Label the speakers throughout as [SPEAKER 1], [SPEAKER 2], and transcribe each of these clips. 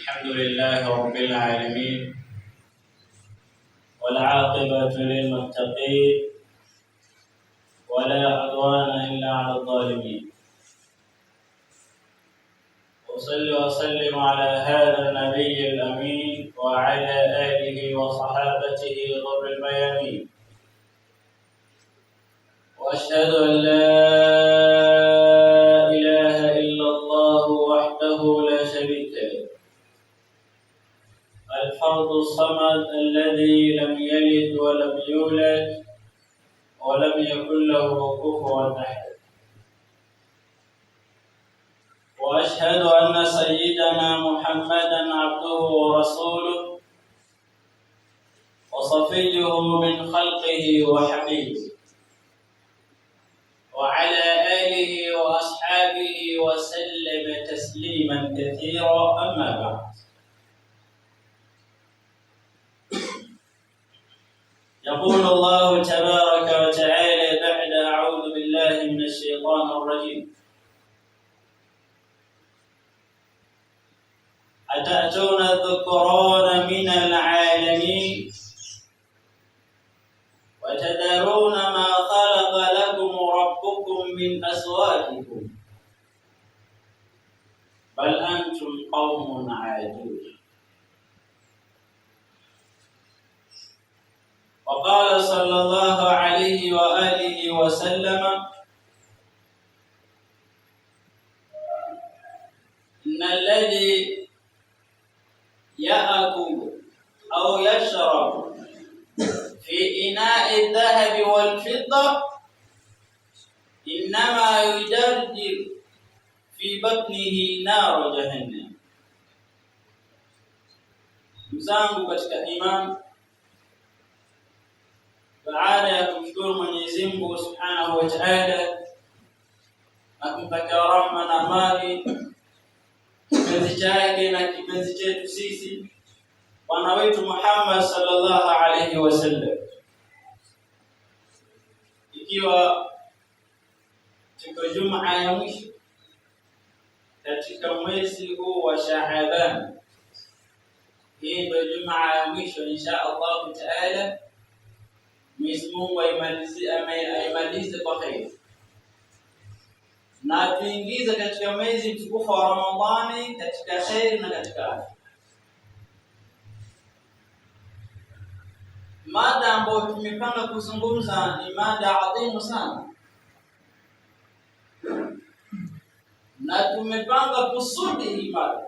[SPEAKER 1] الحمد لله رب العالمين والعاقبة للمتقين ولا عدوان إلا على الظالمين. وصل وسلم على هذا النبي الأمين وعلى آله وصحابته غر الميامين. وأشهد أن لا إله إلا الله وحده لا شريك له، الفرد الصمد الذي لم يلد ولم يولد ولم يكن له كفوا أحد. وأشهد أن سيدنا محمدا عبده ورسوله وصفيه من خلقه وحبيبه، وعلى آله وأصحابه وسلم تسليما كثيرا. أما بعد، يقول الله تبارك وتعالى بعد أعوذ بالله من الشيطان الرجيم: أتأتون الذكران من العالمين وتذرون ما خلق لكم ربكم من أزواجكم بل أنتم قوم عادون. وقال صلى الله عليه وآله وسلم: إن الذي يأكل أو يشرب في إناء الذهب والفضة إنما يجرجر في بطنه نار جهنم. Ndugu katika imani, baada ya kumshukuru Mwenyezi Mungu Subhanahu wa Ta'ala na kumtakia rahma na amani kipenzi chake na kipenzi chetu sisi bwana wetu Muhammad sallallahu alayhi wasallam, ikiwa tuko Jumaa ya mwisho katika mwezi huu wa Shaaban, hii ndio Jumaa ya mwisho insha Allah Taala. Mwenyezi Mungu aimalize kwa kheri na tuingize katika mwezi mtukufu wa Ramadhani katika kheri na katika afya. Mada ambayo tumepanga kuzungumza ni mada adhimu sana, na tumepanga kusudi hii mada.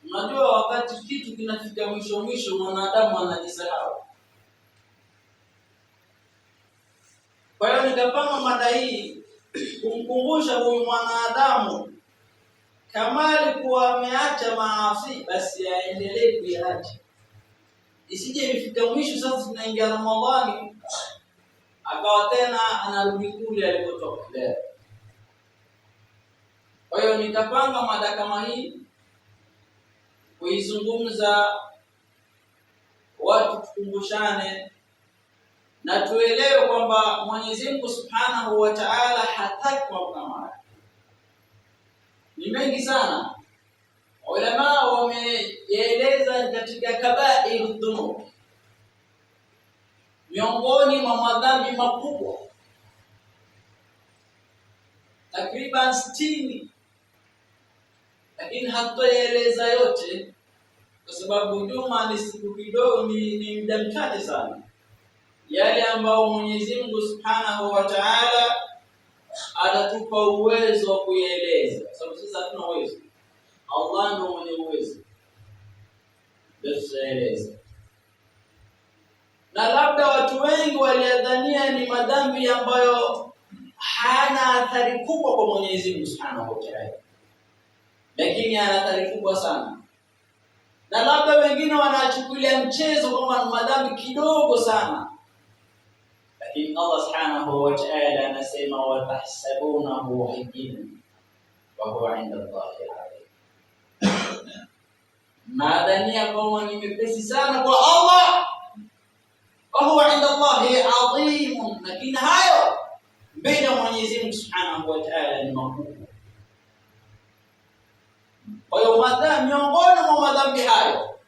[SPEAKER 1] Unajua, wakati kitu kinafika mwisho mwisho, mwanadamu anajisahau. Kwa hiyo nikapanga mada hii kumkumbusha huyu mwanadamu kama alikuwa ameacha maasi, basi aendelee kuyaacha, isije ifika mwisho sasa tunaingia Ramadhani akawa tena anarudi kule alipotoka. Kwa hiyo nikapanga mada kama hii kuizungumza, watu tukumbushane na tuelewe kwamba Mwenyezi Mungu Subhanahu wa Ta'ala hataki mambo kama haya. Ni mengi sana ulama wameeleza katika kabairu dhunub, miongoni mwa madhambi makubwa takriban 60, lakini hatutoeleza yote kwa sababu juma ni siku kidogo, ni muda mchache sana. Yale ambao Mwenyezi Mungu Subhanahu wa Ta'ala atatupa uwezo wa kuieleza, kwa sababu sisi hatuna uwezo. Allah ndio mwenye uwezo, ndio tutaeleza. Na labda watu wengi waliadhania ni madhambi ambayo hayana athari kubwa kwa Mwenyezi Mungu Subhanahu wa Ta'ala, lakini ana athari kubwa sana. Na labda wengine wanachukulia mchezo kwamba ni madhambi kidogo sana, lakini Allah Subhanahu wa Ta'ala anasema watahsabunahu hayyinan wa huwa 'inda Allahi 'azim. Madhania kwamba ni mepesi sana kwa Allah, wa huwa 'inda Allahi 'azim, lakini hayo mbele ya Mwenyezi Mungu Subhanahu wa Ta'ala ni makubwa. Kwa hiyo miongoni mwa madhambi hayo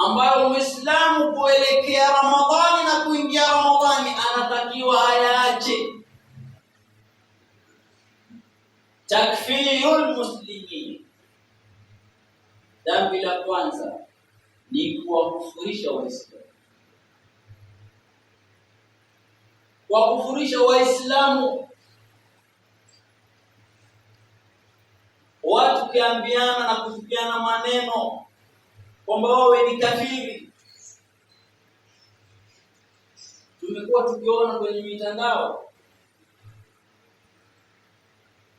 [SPEAKER 1] ambayo Muislamu kuelekea Ramadhani na kuingia Ramadhani anatakiwa ayaache, takfirul muslimin. Dhambi la kwanza ni kuwakufurisha Waislamu, kuwakufurisha Waislamu. Watu kiambiana na kutupiana maneno kwamba wawe ni kafiri. Tumekuwa tukiona kwenye mitandao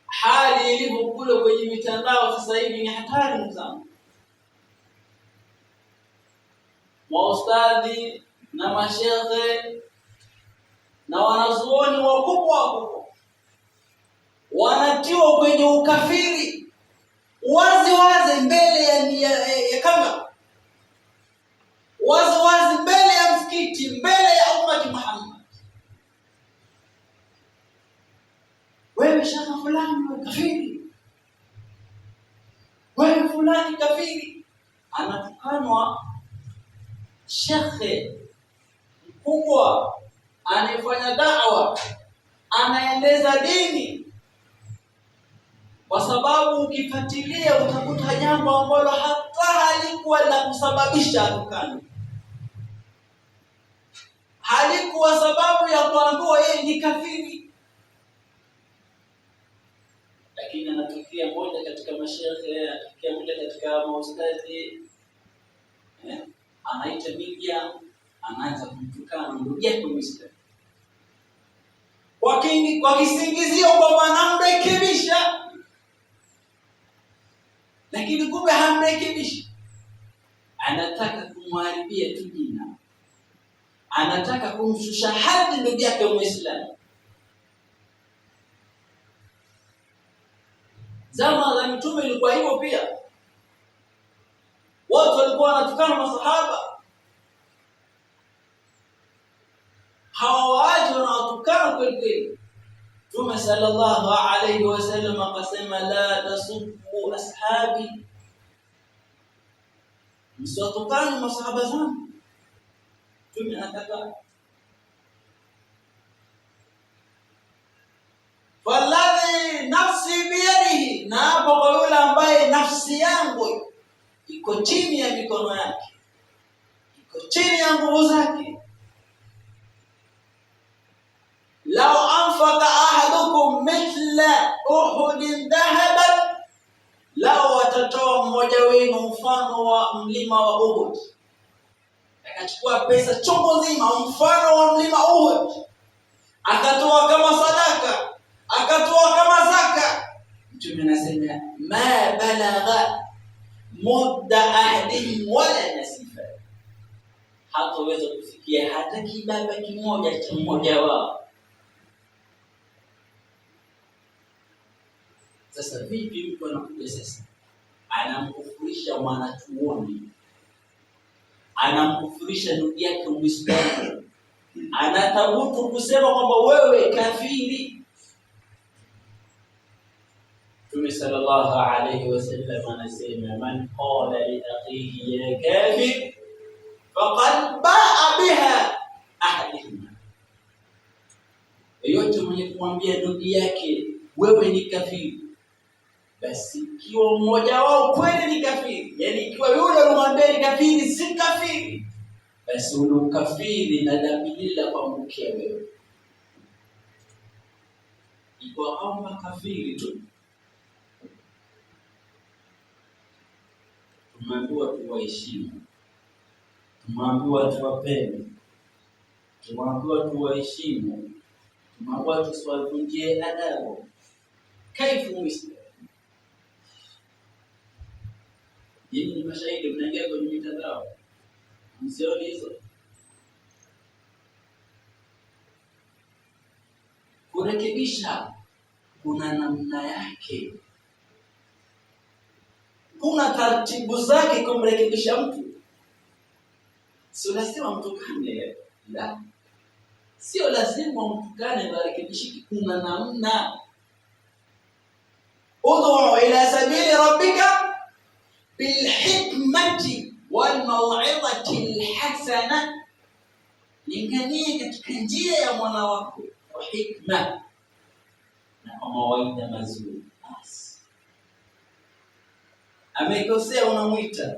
[SPEAKER 1] hali ilivyo kule kwenye mitandao sasa hivi ni hatari sana. Maustadhi na mashehe na wanazuoni wakubwa wakubwa wanatiwa kwenye ukafiri wazi wazi mbele ya kamera, wazi wazi mbele ya msikiti, mbele ya ummati Muhammad. Wewe shaka fulani wewe kafiri, wewe fulani kafiri. Anatukanwa shekhe mkubwa anayefanya da'wa, anaendeza dini, kwa sababu ukifuatilia utakuta jambo ambalo hata halikuwa la kusababisha atukane, halikuwa sababu ya kuambiwa yeye ni kafiri, lakini anatokea moja katika mashehe, anatokea moja katika maustadhi, anaita media, anaanza kumtukana ndugu yake Muislamu kwa kisingizio kwamba anamrekebisha, lakini kumbe hamrekebishi, anataka kumharibia tu jina, anataka kumshusha hadhi ndugu yake Muislamu. Zama za Mtume ilikuwa hivyo pia, watu walikuwa wanatukana masahaba, hawawaachi wanawatukana kweli kweli. Mtume sallallahu alayhi wasallam akasema, la tasubbu ashabi, msiwatukane masahaba zangu. Mtume anataka falladhi nafsi biyadihi, na hapo kwa yule ambaye nafsi yangu iko chini ya mikono yake, iko chini ya nguvu zake. Lau anfaqa ahadukum mithla uhudin dhahaban, lau watatoa mmoja wenu mfano wa mlima wa Uhud, akachukua pesa chungu nzima mfano wa mlima Uhud, akatoa kama sadaka, akatoa kama zaka. Mtume anasema ma balagha mudda ahdihim wala nasifa, hataweza kufikia hata kibaba kimoja cha mmoja wao. Sasa vipi mtu anakuja sasa anamkufurisha mwanachuoni, anamkufurisha ndugu yake Muislamu, anathubutu kusema kwamba wewe kafiri. Mtume sallallahu alayhi wasallam anasema, man qala li akhihi ya kafir faqad baa biha ahadihima, yeyote mwenye kumwambia ndugu yake wewe ni kafiri, basi ikiwa mmoja wao kweli ni kafiri, yani ikiwa yule alimwambia ni kafiri si kafiri, basi ule ukafiri na dhambi lile la kuangukia wewe. Ikiwa hao makafiri tu, tumeambiwa tuwaheshimu, tumeambiwa tuwapende, tumeambiwa tuwaheshimu, tumeambiwa tusiwavunjie adabu. Kaifu Muislamu, nyinyi ni mashahidi, mnaingia kwenye mitandao, msioni hizo. Kurekebisha kuna namna yake, kuna taratibu zake kumrekebisha mtu. Sio lazima mtukane, la, sio lazima mtukane warekebishiki. Kuna namna. Ud'u ila sabili Bilhikmati walmauidhati lhasana, lingania katika njia ya mwana wako kwa hikma na kwa mawaidha mazuri. Basi amekosea, unamwita,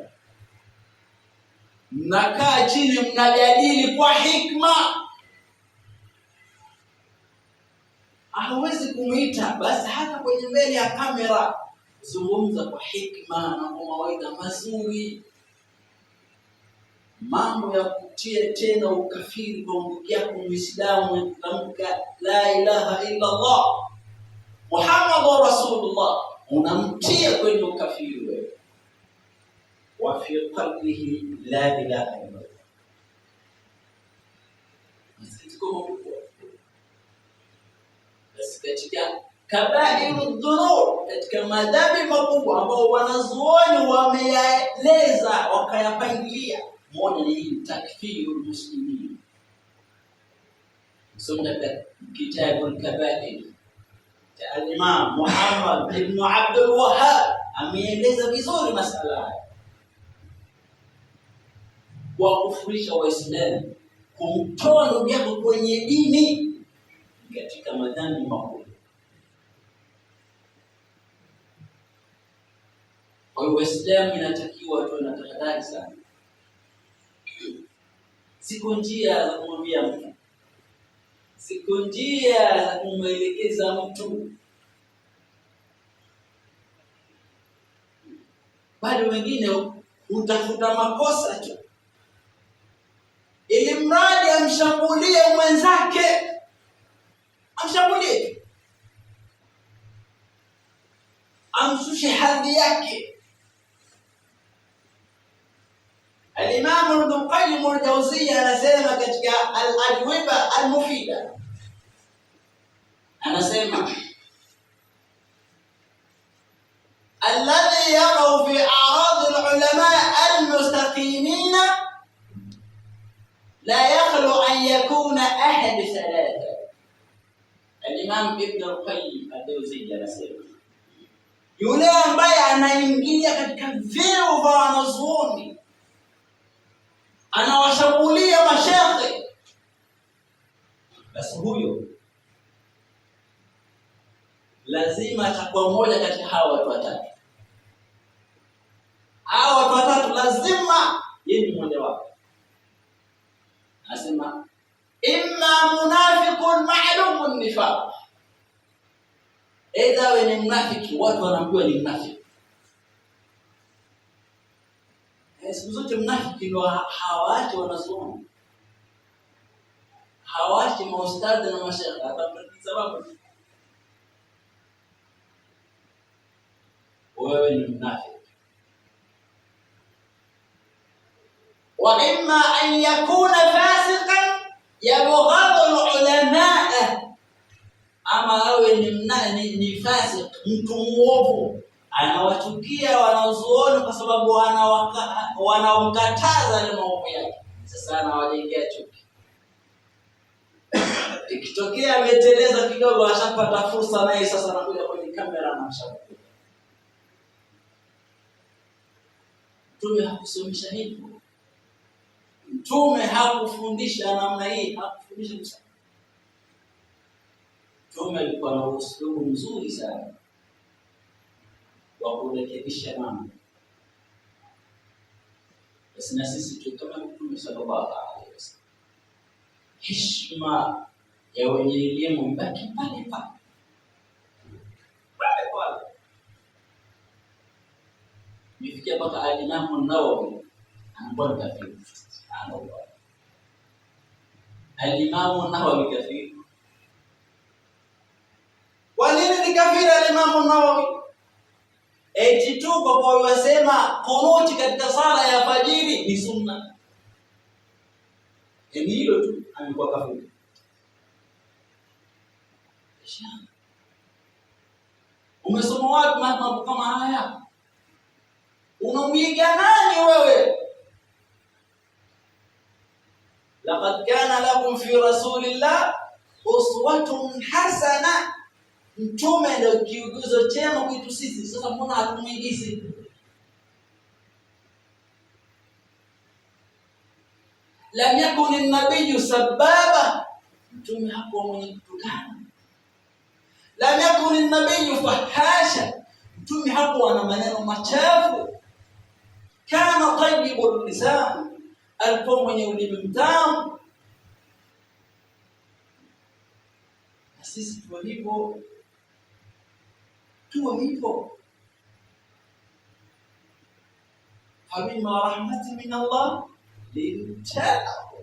[SPEAKER 1] mnakaa chini, mnajadili kwa hikma. Hawezi kumwita basi hata kwenye mbele ya kamera, zungumza kwa hikma na kwa mawaidha mazuri. Mambo ya kutia tena ukafiri kwa ndugu yako Muislamu, kutamka la ilaha illa Allah Muhammadur Rasulullah, unamtia kwenye ukafiri wewe. Wa fi qalbihi la ilaha illa Allah. Masikitiko makubwa. Basi katika kabairu dhunub, katika madhambi makubwa ambao wanazuoni wameyaeleza wakayapangilia, moja ni hii takfiru muslimin. Soma katika kitabu al-Kabair cha al-Imam Muhammad ibn Abdul Wahhab ameeleza vizuri masala haya, kuwakufurisha Waislamu, kumtoa ndugu yako kwenye dini katika madhambi makubwa. Kwa hiyo Waislamu inatakiwa tuwe na tahadhari sana. Ziko njia za kumwambia mtu, ziko njia za kumwelekeza mtu, bali wengine utafuta makosa tu ili mradi amshambulie mwenzake, amshambulie tu, amshushe hadhi yake. Alimamu Ibn Qayyim al-Jawziyya anasema katika Al-Ajwiba Al-Mufida, anasema alladhi yaqau fi a'rad al-ulama al-mustaqimina la yakhlu an yakuna ahad thalatha. Al-Imam Ibn al-Qayyim al-Jawziyya anasema yule ambaye anaingia katika vyeo vya wanazuoni anawashambulia mashehe, basi huyo lazima atakuwa mmoja katika hawa watu watatu. Hawa watu watatu lazima yeye ni mmoja wao. Anasema imma munafiqun ma'lumun nifaq, aidha awe ni mnafiki, watu wanamjua ni mnafiki. Siku zote mnafiki ndio hawaachi wanazuoni, hawaachi maustadhi na mashehe, sababu wewe ni mnafiki. Wa imma an yakuna fasiqan yabghadhu alulamaa, ama awe ni fasik, mtu muovu anawachukia wanazuoni kwa sababu wanamkataza ile maovu yake. Sasa anawajengea chuki. Ikitokea ameteleza kidogo, ashapata fursa naye sasa anakuja kwenye kamera na mshambulia. Mtume hakusomesha hivyo, Mtume hakufundisha namna hii, hakufundisha msamaha. Mtume alikuwa na uslubu mzuri sana wa kurekebisha mambo. Basi na sisi tu kama Mtume sallallahu alaihi wasallam, heshima ya wenye elimu ibaki pale pale pale pale. Nifikia mpaka Alimamu Nawawi anakuwa ni kafiri. Subhanallah, Alimamu Nawawi kafiri. Kwa nini ni kafiri Alimamu Nawawi? Eti tu kwa kuwa wasema kunuti katika sala ya fajiri ni sunna. Yaani hilo tu amekuwa kafiri. Umesoma wapi mambo kama haya? Unamwiga nani wewe? Laqad kana lakum fi rasulillah uswatun hasana, Mtume ndio kiugizo chema kwetu sisi. Sasa mbona hatumwigizi? Lam yakun nabiyu sababa, mtume hakuwa mwenye kutukana. Lam yakun nabiyu fahasha, mtume hakuwa na maneno machafu. Kana tayyibu lisan, alikuwa mwenye ulimi mtamu. Na sisi tuwe hivyo, tuwe hivyo. Fabima rahmati min Allah linta lahum.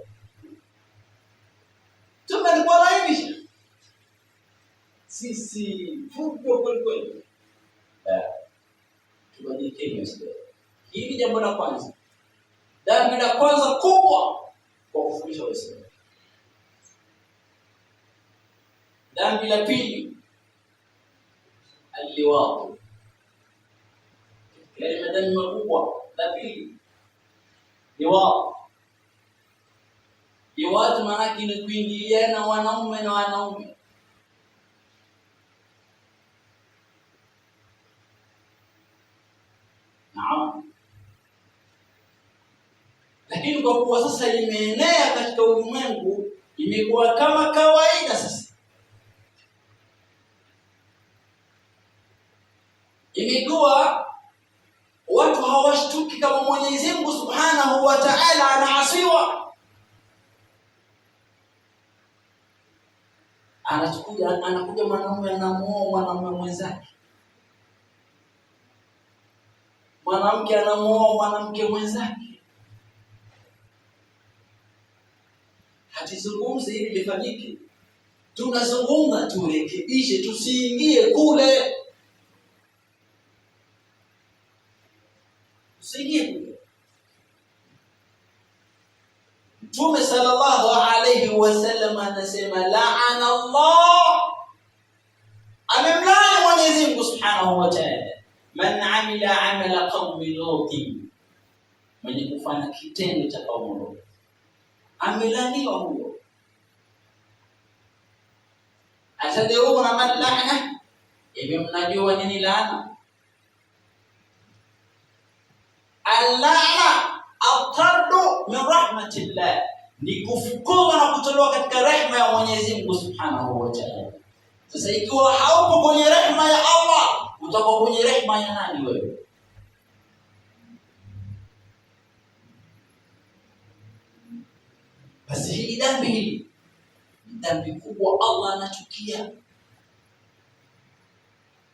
[SPEAKER 1] Mtume alikuwa lainisha, sisi fujo kweli kweli. Tubadilikeni Waislamu. Hili jambo la kwanza, dhambi la kwanza kubwa kwa kufundisha Waislamu. Dhambi la pili, alliwatu, yale madhambi makubwa. La pili liwatu. Liwatu maanake ni kuingiliana wanaume na wanaume. Naam, lakini kwa kuwa sasa imeenea katika ulimwengu, imekuwa kama kawaida sasa, imekuwa watu hawashtuki kama Mwenyezi Mungu Subhanahu wa Ta'ala anaasiwa. Anakuja mwanamume anamuoa mwanamume mwenzake, mwanamke anamuoa mwanamke mwenzake. Hatizungumzi hili lifanyike, tunazungumza turekebishe, tusiingie kule, tusiingie kule. Mtume sallallahu alayhi wasallam anasema laana Allah, amemlaani Mwenyezi Mungu Subhanahu wa Ta'ala, man amila amala qaumi Lutin, mwenye kufanya kitendo cha kaumu Lut, amelaniwa huyo. Atadruna man laana, hivi mnajua nini laana? Al-laana atardu min rahmatillah, ni kufukuzwa na kutolewa katika rehma ya Mwenyezi Mungu Subhanahu wa Ta'ala. Sasa ikiwa haupo kwenye rehma ya Allah, utakuwa kwenye rehma ya nani wewe? Basi hili dhambi hili ni dhambi kubwa, Allah anachukia,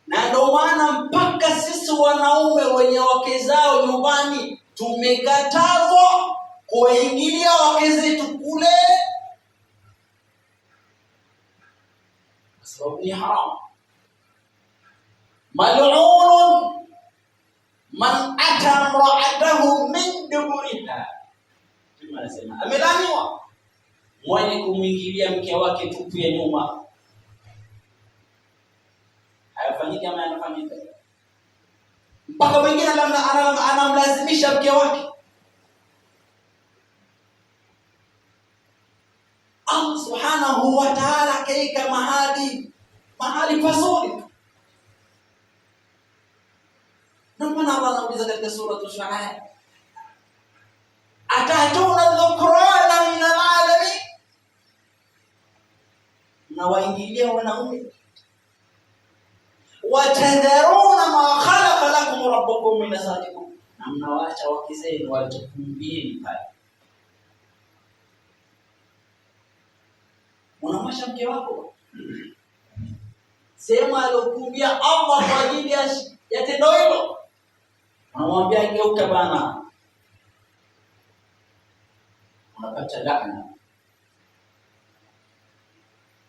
[SPEAKER 1] na ndio maana mpaka sisi wanaume wenye wake zao nyumbani tumekatazwa kuwaingilia wake zetu kule, kwa sababu ni haramu. Mal'unun man ata imra'atahu min duburiha, Mtume anasema amelaniwa mwenye kumwingilia mke wake tupu ya nyuma. Hayafanyiki ama yanafanyika? Mpaka mwingine anamlazimisha mke wake. Allah Subhanahu wa Ta'ala kaika mahali pazuri. Ndio maana Allah anauliza katika sura Shu'ara, atatuna dhukrana min alalamin, na waingilia wanaume, watadharuna ma khalaqa lakum rabbukum min azwajikum, na mnawaacha wake zenu walichokumbieni pale. Unamwacha mke wako sehemu aliyokumbia Allah kwa ajili ya tendo hilo, unamwambia geuka bana, unapata laana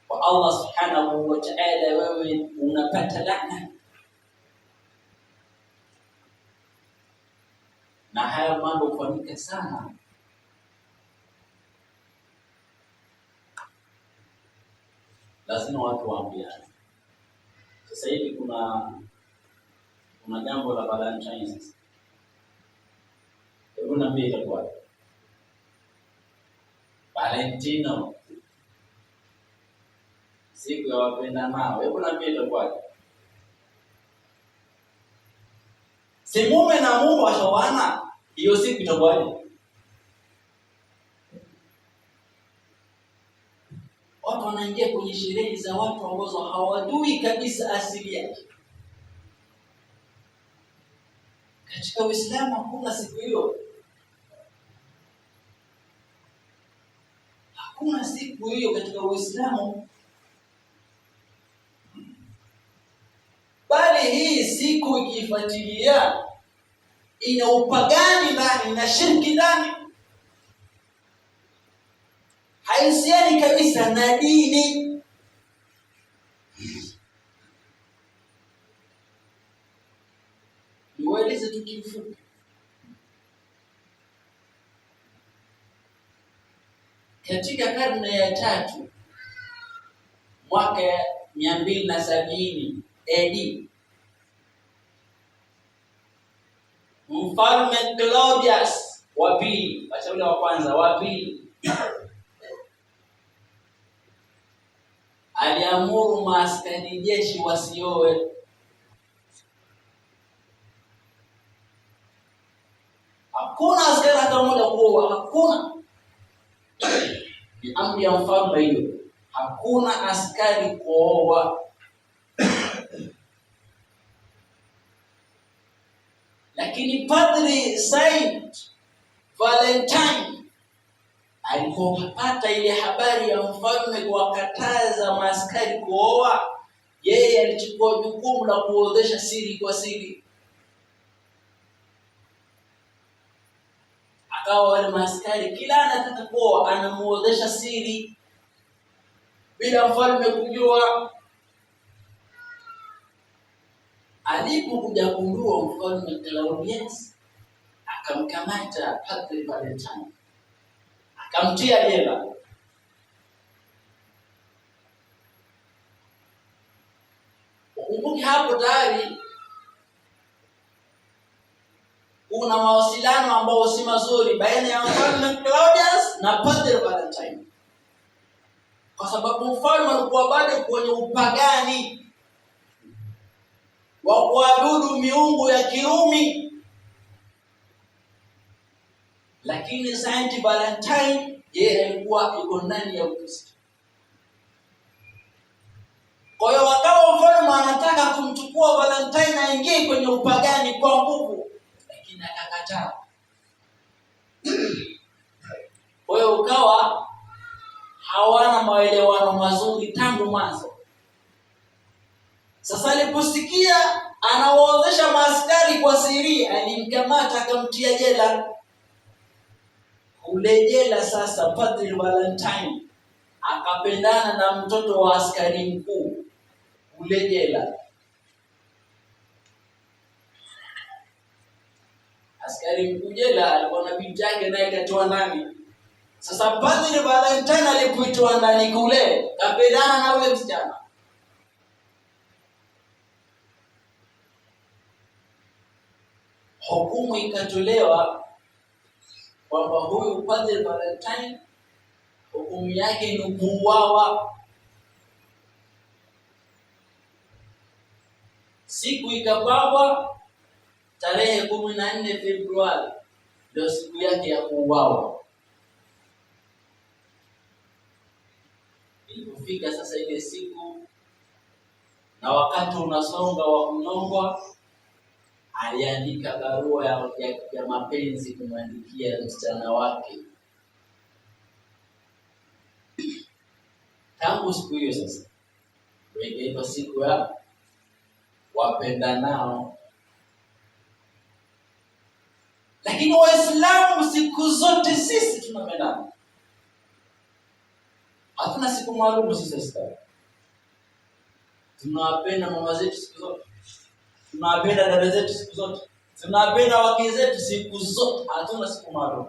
[SPEAKER 1] kwa Allah Subhanahu wa Ta'ala, wewe unapata laana. Na haya mambo hufanyika sana. Lazima watu waambiane. Sasa hivi kuna jambo la Valentine's. Hebu niambie itakuwa Valentino, siku ya wapendanao. Hebu niambie itakuwa si mume na mume washaoana, hiyo siku itakuwaje? Watu wanaingia kwenye sherehe za watu ambazo hawajui kabisa asili yake. Katika Uislamu hakuna siku hiyo, hakuna siku hiyo katika Uislamu, bali hii siku ikifuatilia ina upagani ndani na shirki ndani, haihusiani kabisa na dini. Niwaeleze tu kiufupi, katika karne ya tatu mwaka 270 AD, mfalme Claudius wa pili, wacha ule wa kwanza, wa pili, aliamuru maaskari jeshi wasioe. Hakuna askari hata mmoja kuoa, hakuna. Ni amri ya mfalme hiyo, hakuna askari kuoa. Lakini Padri Saint Valentine alipopata ile habari ya mfalme kuwakataza maaskari kuoa, yeye alichukua jukumu la kuozesha siri kwa siri. Akawa wale maaskari kila anataka kuoa anamuozesha siri bila mfalme kujua. Alipokuja kugundua mfalme Claudius akamkamata Padri Valentine akamtia jela. Ukumbuke hapo tayari kuna mawasiliano ambayo si mazuri baina ya mfalme Claudius na Padre Valentine, kwa sababu mfalme alikuwa bado kwenye upagani wa kuabudu miungu ya Kirumi, lakini Saint Valentine yeye alikuwa yuko ndani ya Ukristo. Kwa hiyo wakawa mfalme anataka kumchukua Valentine aingie kwenye upagani kwa nguvu, lakini akakataa. Kwa hiyo ukawa hawana maelewano mazuri tangu mwanzo. Sasa aliposikia anawaozesha maaskari kwa siri, alimkamata akamtia jela. Kule jela sasa, Padri Valentine akapendana na mtoto wa askari mkuu kule jela. Askari mkuu jela alikuwa na binti yake, naye katoa ndani. Sasa Padri Valentine alipoitoa ndani kule, kapendana na ule msichana. Hukumu ikatolewa kwamba huyu Padri Valentine hukumu yake ni kuuawa. Siku ikapangwa tarehe 14 Februari ndio siku yake ya kuuawa. Ilipofika sasa ile siku na wakati unasonga wa kunyongwa, aliandika barua ya mapenzi kumwandikia msichana wake. Tangu siku hiyo sasa ikaitwa siku ya wapendanao. Lakini Waislamu siku zote sisi tunapendana, hatuna siku maalum sisi Waislamu. Tunawapenda mama zetu siku zote, tunawapenda dada zetu siku zote, tunawapenda wake zetu siku zote, hatuna siku maalum.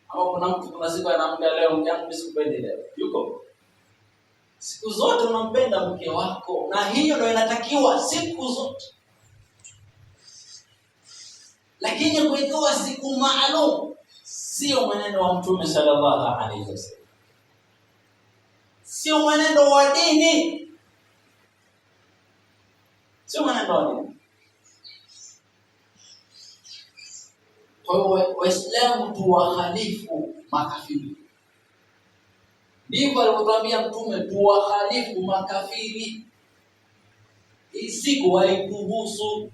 [SPEAKER 1] Ama kuna mtu kuna siku anaamka leo, mke wangu mimi sikupendi leo, yuko siku zote unampenda mke wako, na hiyo ndio inatakiwa siku zote. Lakini kuitoa siku maalum sio mwenendo wa Mtume sallallahu alaihi wasallam, sio mwenendo wa dini, sio mwenendo wa dini. Kwa hiyo Waislamu tuwahalifu makafiri. Ndivyo alivyotuambia Mtume, tuwahalifu makafiri. Hii siku haikuhusu,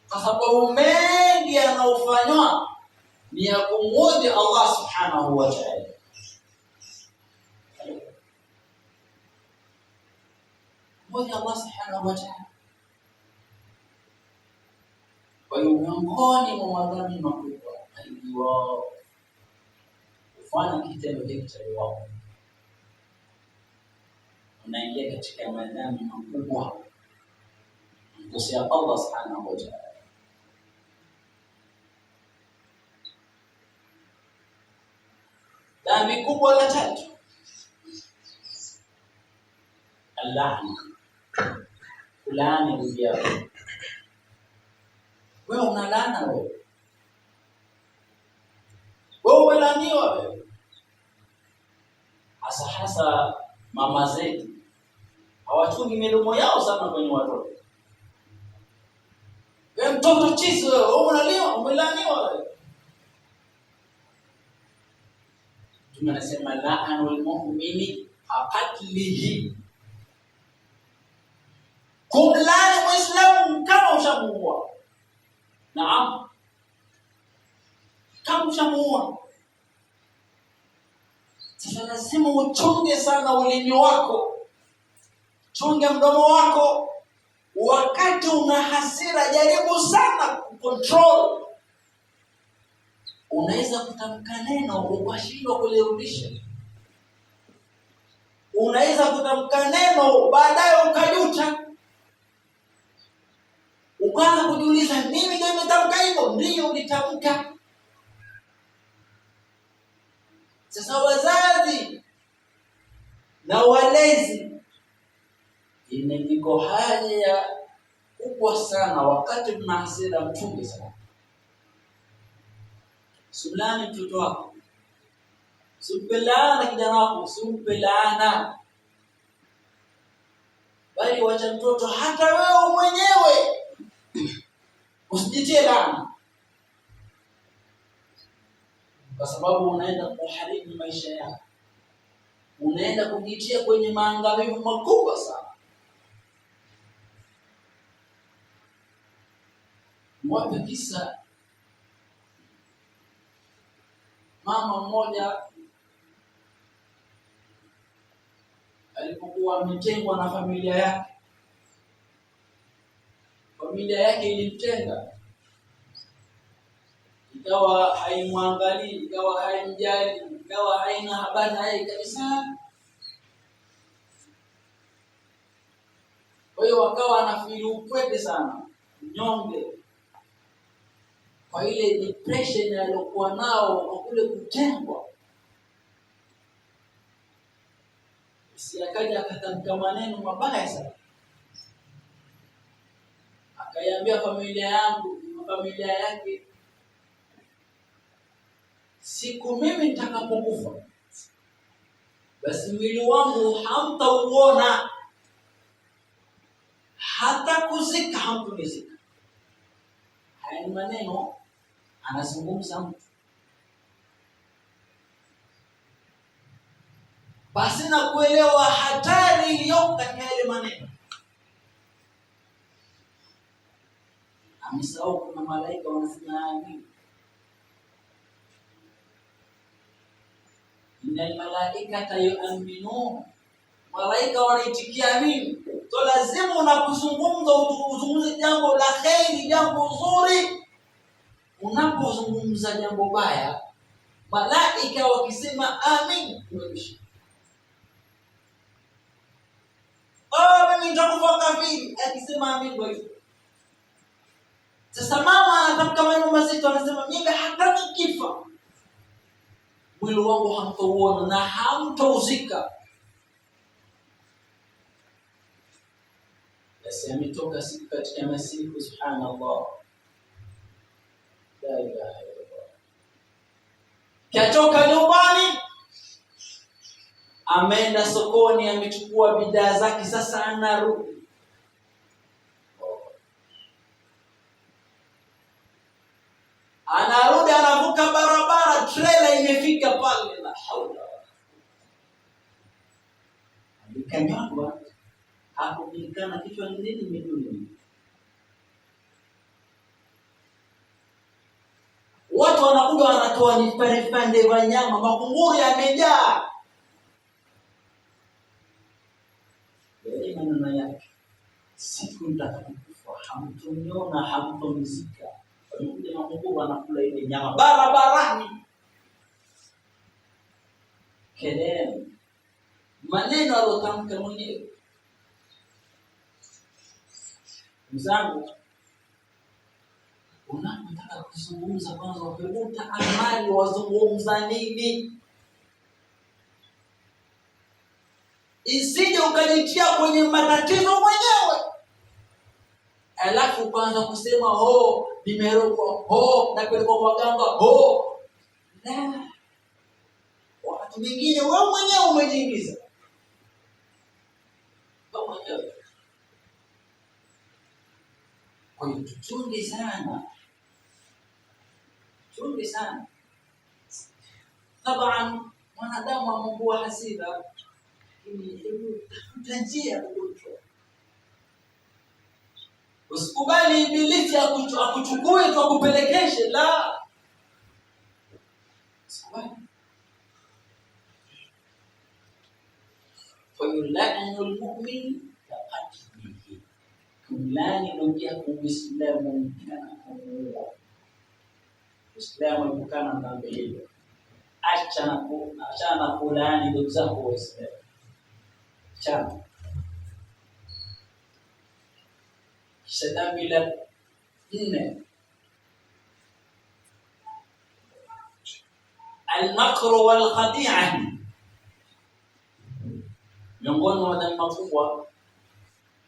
[SPEAKER 1] kwa sababu mengi yanayofanywa ni ya kumwudhi Allah subhanahu wa ta'ala. Kumwudhi Allah subhanahu wa ta'ala. Kwa hiyo miongoni mwa madhambi makubwa aliwa kufanya kitendo hiki cha liwao, unaingia katika madhambi makubwa, mkosea Allah subhanahu wa ta'ala. Dhambi kubwa la tatu, alana, kulaani ndugu yako. Wewe unalaana wewe, wewe umelaaniwa wewe. Hasa hasa mama zetu hawachungi midomo yao sana kwenye watoto. Wewe mtoto chizi wewe, wewe unaliwa, umelaaniwa wewe. Mtume anasema laanul mu'mini qatlihi, kumlaani Muislamu kama ushamuua. Naam, kama ushamuua. Sasa lazima uchunge sana ulimi wako, chunge mdomo wako. Wakati una hasira, jaribu sana kucontrol. Unaweza kutamka neno ukashindwa kulirudisha. Unaweza kutamka neno baadaye ukajuta, ukaanza kujiuliza, mimi ndio nimetamka hivyo? Ndiyo, ulitamka. Sasa wazazi na walezi, iko haja kubwa sana, wakati mna hasira mchunge sana. Usimlaani mtoto wako, usimpe laana kijana wako, usimpe laana, bali wacha mtoto, hata wewe mwenyewe usijitie laana, kwa sababu unaenda kuharibu maisha yako, unaenda kujitia kwenye maangamivu makubwa sana. Mwape kisa mama mmoja alipokuwa ametengwa na familia yake. Familia yake ilimtenga, ikawa haimwangalii, ikawa haimjali, ikawa haina habari na yeye kabisa. Kwa hiyo akawa anafili upweke sana, mnyonge, kwa ile depression aliyokuwa nao kwa kule kutengwa. Si akaja akatamka maneno mabaya sana, akaiambia familia yangu, familia yake, siku mimi nitakapokufa basi mwili wangu hamtauona, hata kuzika hamtunizika. Haya ni maneno anazungumza mtu basi na kuelewa hatari iliyoko katika yale maneno. Amesahau kuna malaika wanasema amin, innal malaikata yu'minun, malaika wanaitikia amin. To lazima unapozungumza uzungumze jambo la kheri, jambo zuri. Unapozungumza jambo baya, malaika wakisema amin, umekwisha. Oh, mimi nitakufa kafiri, akisema amin ndio hivyo. Sasa mama anatamka maneno mazito, anasema mimi hata nikifa mwili wangu hamtauona na hamtauzika. Basi ametoka siku katika masiku, subhanallah, la ilaha illallah, katoka nyumbani ameenda sokoni, amechukua bidhaa zake, sasa anarudi. Anarudi, anavuka barabara, trela imefika pale. La haula Hakujulikana kichwa ni nini, miguu ni nini. Watu wanakuja wanatoa vipande vipande vya nyama, makunguru yamejaa. Yale maneno yake, siku nitakapokufa hamtoniona, hamtonizika. Wamekuja makunguru wanakula ile nyama barabarani. Kelele, maneno aliyotamka mwenyewe. Mzangu, unapotaka kuzungumza kwanza, hebu taamali wazungumza nini, isije ukajitia kwenye matatizo mwenyewe, alafu kwanza kusema ho, nimerogwa, ho, napelekwa kwa ganga, ho. La, wakati mwingine wewe mwenyewe umejiingiza wewe mwenyewe. Kwa hiyo tuchunge sana, tuchunge sana. Taban, mwanadamu ameungua hasira, lakini hebu tafuta njia ya kucontrol. Usikubali ibilisi akuchukue tu akupelekeshe, la, usikubali. Kwa hiyo la'nu lmumin kaqatlihi, kumlani ndugu yako Muislamu ni kama kumuua. Muislamu epukana na dhambi hiyo, achana na kulaani ndugu zako Waislamu, achana. Kisha dhambi la nne, almakru walkhadi'a, miongoni mwa madhambi makubwa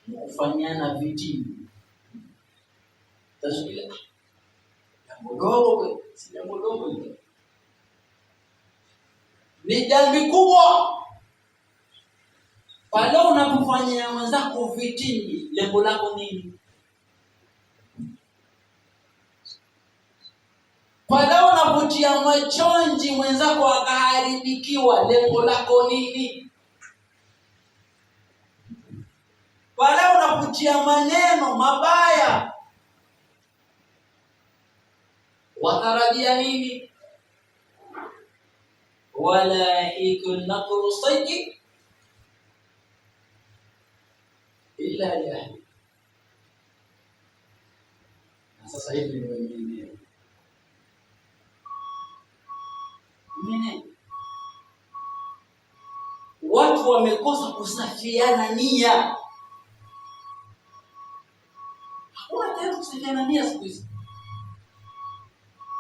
[SPEAKER 1] ni kufanyana vitimbi. Tasukia jambo dogo, si jambo dogo hilo, ni jambo kubwa. Pale unapofanyia mwenzako vitimbi, lengo lako nini? Pale unapotia machonji mwenzako akaharibikiwa, lengo lako nini? Pale unapotia maneno mabaya, watarajia nini? Wala yahiku naqru sayyi illa li ahli. Na sasa hivi ni wengine Mene. Watu wamekosa kusafiana nia. Hakuna tena kusafiana nia siku hizi.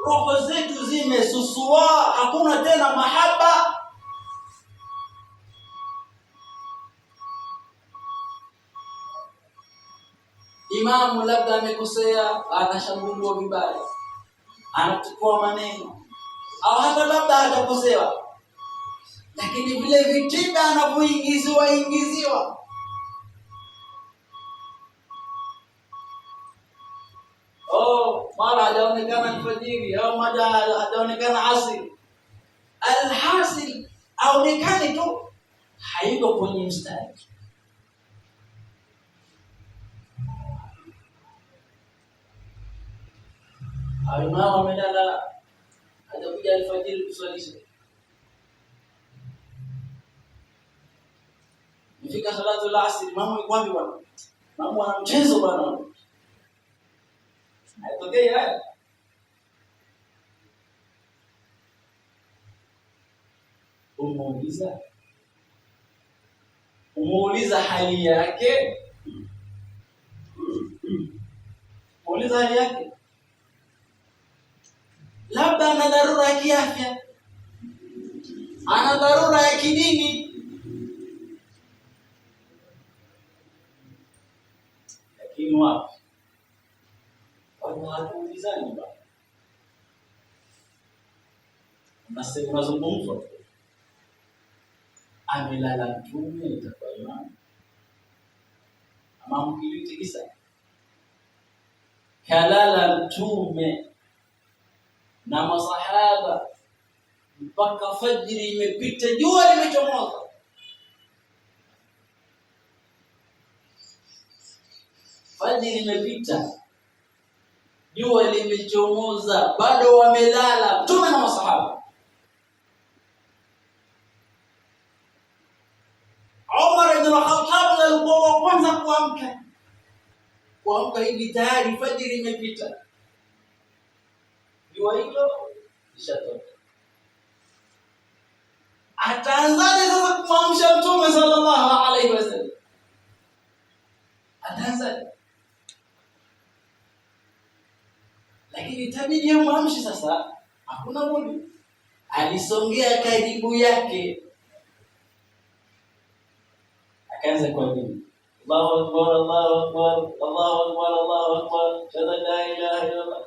[SPEAKER 1] Roho zetu zimesusua, hakuna tena mahaba. Imamu labda amekosea, anashambuliwa vibaya, anachukua maneno, au hata labda hajakosewa, lakini vile vitimba anavyoingiziwa ingiziwa, oh, mara hajaonekana alfajiri au mara hajaonekana asiri, alhasil aonekane tu, hayuko kwenye mstari. Imamu amelala, hajakuja alfajiri kuswalisha. Ifika salatu al-asr, imamu yuko wapi bwana? Imamu ana mchezo bwana. Haitokei haya. Umuuliza, umuuliza hali yake, muuliza hali yake. Labda ana dharura ya kiafya, ana dharura ya kidini, lakini wapi, watu hatuulizani bwana. Unazungumzwa tu, amelala Mtume, itakuwa imamu ama mkilitikisa kalala Mtume na masahaba mpaka fajiri imepita, jua limechomoza. Fajiri imepita, jua limechomoza, bado wamelala Mtume na masahaba. Umar ibn al-Khattab alikuwa wa kwanza kuamka, kuamka hivi tayari fajiri imepita, jua hilo lishatoka. Ataanzaje sasa kumwamsha Mtume sallallahu alaihi wasallam? Ataanzaje? Lakini itabidi amwamshe sasa, hakuna budi. Alisongea karibu yake, akaanza kuadhini, Allahu akbar, Allahu akbar, Allahu akbar, Allahu akbar, ashhadu an la ilaha illa Allah.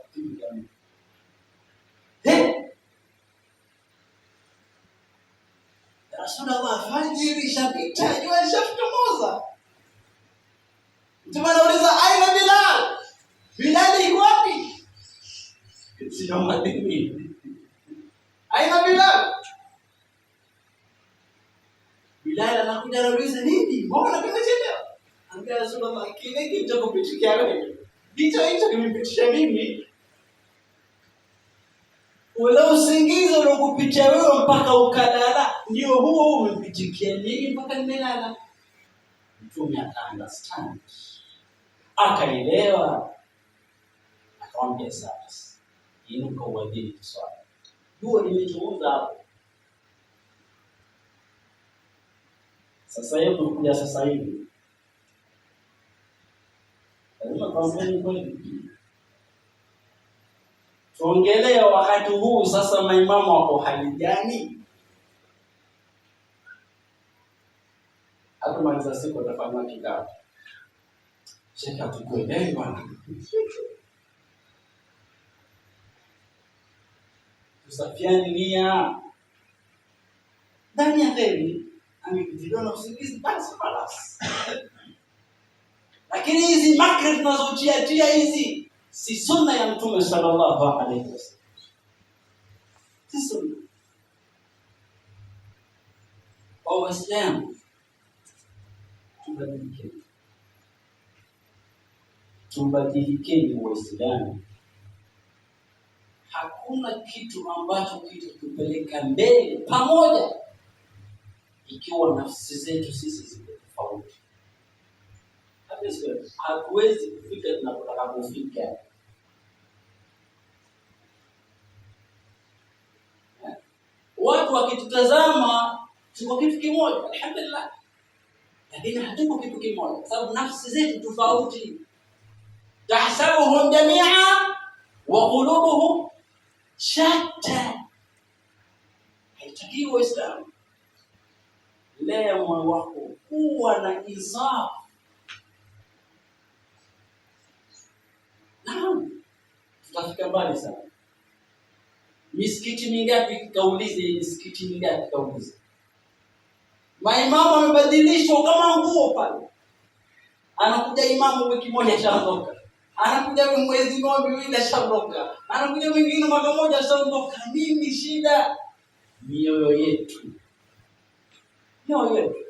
[SPEAKER 1] Rasulullah, fajiri ishapita, jua lishachomoza. Mtume anauliza, aina Bilal? Bilal iko wapi? Sio madini. Aina Bilal? Bilal anakuja anauliza, nini? Mbona kimechelewa? Anambia Rasulullah, kile kilichokupitikia wewe ndicho hicho kimepitisha mimi. Ule usingizi uliokupitia wewe mpaka ukalala ndio huo umepitikia mimi mpaka nimelala. Mtume aka understand, akaelewa, akamwambia sasa, inuka uadhini tuswali. Jua limechomoza hapo. Sasa hivi kuja sasa hivi lazima tuambieni kweli, tuongelee wakati huu sasa, maimamu wako hali gani? Hatumaliza siku atafanya kikao, shekhe, hatukuelewi bwana. Tusafiani nia ndani ya kheri, amepitiliwa na usingizi basi khalas. Lakini hizi makri tunazotiatia hizi si sunna ya Mtume sallallahu alaihi wasallam, si sunna kwa Waislamu. Tubadilikeni, tubadilikeni Waislamu. Hakuna kitu ambacho kitatupeleka mbele pamoja ikiwa nafsi zetu sisi ziko tofauti. Hatuwezi kufika tunapotaka kufika. Watu wakitutazama tuko kitu kimoja, alhamdulillah, lakini hatuko kitu kimoja sababu nafsi zetu tofauti. Tahsabuhum jamia wa qulubuhum shatta. Haitakiwi Waislamu, lea moyo wako kuwa na insaf. Naam, tutafika mbali sana. Misikiti mingapi kaulize, misikiti mingapi kaulize, maimamu wamebadilishwa kama nguo pale. Anakuja imamu wiki moja ashaondoka, anakuja mwezi mmoja miwili ashaondoka, anakuja mwingine mwaka mmoja ashaondoka. Nini shida? Mioyo yetu, mioyo yetu.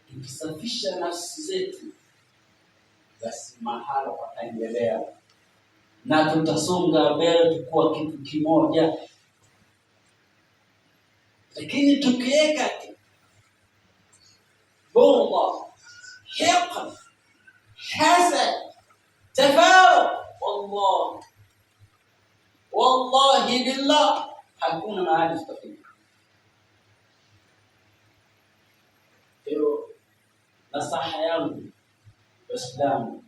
[SPEAKER 1] Tukisafisha nafsi zetu, basi mahala pataendelea na tutasonga mbele tukuwa kitu kimoja. Lakini tukiweka bughdha, hiqd, hasad, tafaruq, wallahi wallahi billah, hakuna mahali tutafika. Hiyo nasaha yangu Waislamu,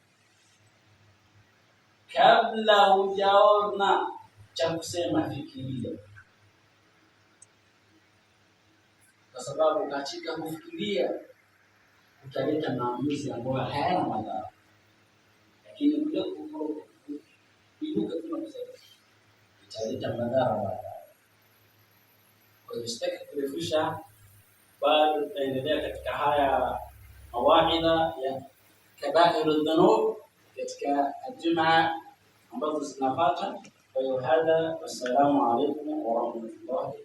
[SPEAKER 1] kabla hujaona cha kusema fikiria, kwa sababu katika kufikiria utaleta maamuzi ambayo hayana madhara, lakini kule kuinuka tu na kusema italeta madhara baadaye. Kwa hiyo sitaki kurefusha, bado tutaendelea katika haya mawaidha ya kabairu dhunub katika Jumaa ambazo zinapata. Kwa hiyo hadha, wassalamu alaikum warahmatullahi.